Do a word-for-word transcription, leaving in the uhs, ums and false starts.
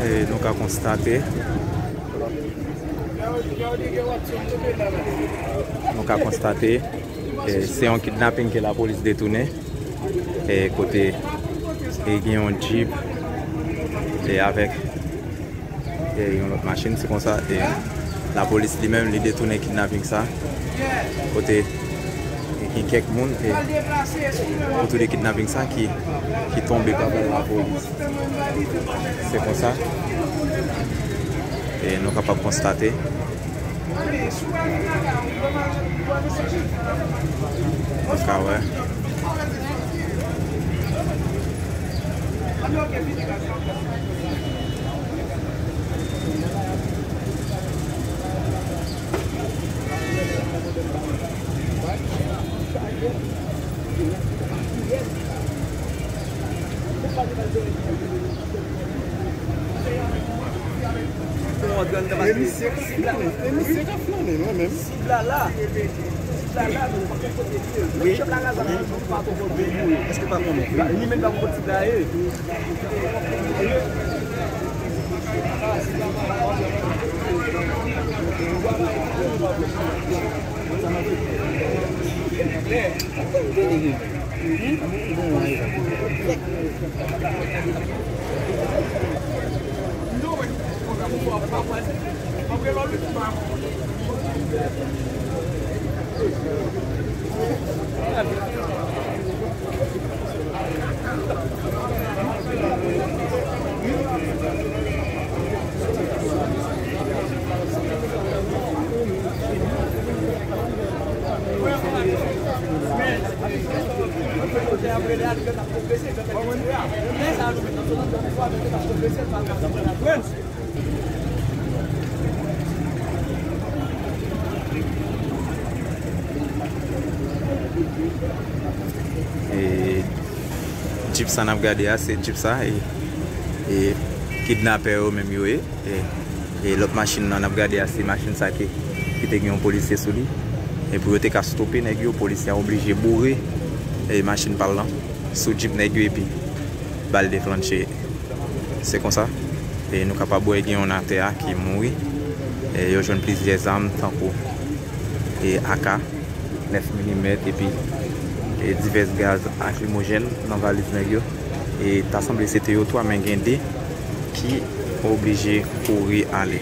E nou ka konstate, nou ka konstate, e, se yon kidnaping ke lapolis detounen, e, kote, e, gen yon jip, e, avèk, e, yon lòt machin, se konsa, e, lapolis li menm, li detounen kidnaping sa, kote, e, gen kèk moun, e, otou de kidnaping sa ki, ki tonbe pa bal lapolis. Se konsa, e, nou kapab konstate. Ou ka wè. Emisye k ap flannen, emisye k ap flannen, mwen menm. Sib la la. Sib la la, men nou pa konn kote li ye. Wi. Chèf la Gaza, nou pa konn kote li ye. Èske pa konnen? Li menm pa konn kote sib la ye. E, Jeep sa n ap gade a, se Jeep sa, e, e, kidnapè yo menm yo ye. E, e lòt machin nan n ap gade a, se machin sa ki, ki te gen yon polisye sou li. E pou yo te ka stope nèg yo, polisye a oblije boure, e, machin pa l lan sou Jeep nèg yo, epi bal deklanche. Se konsa, e nou kapab wè gen youn atè a ki mouri. E yo jwenn plizyè zam tankou, e, A K nèf milimèt epi, e, divès gaz lakrimojèn nan valiz nèg yo. E ta sanble se te yo twa, men gen de ki oblije kouri ale.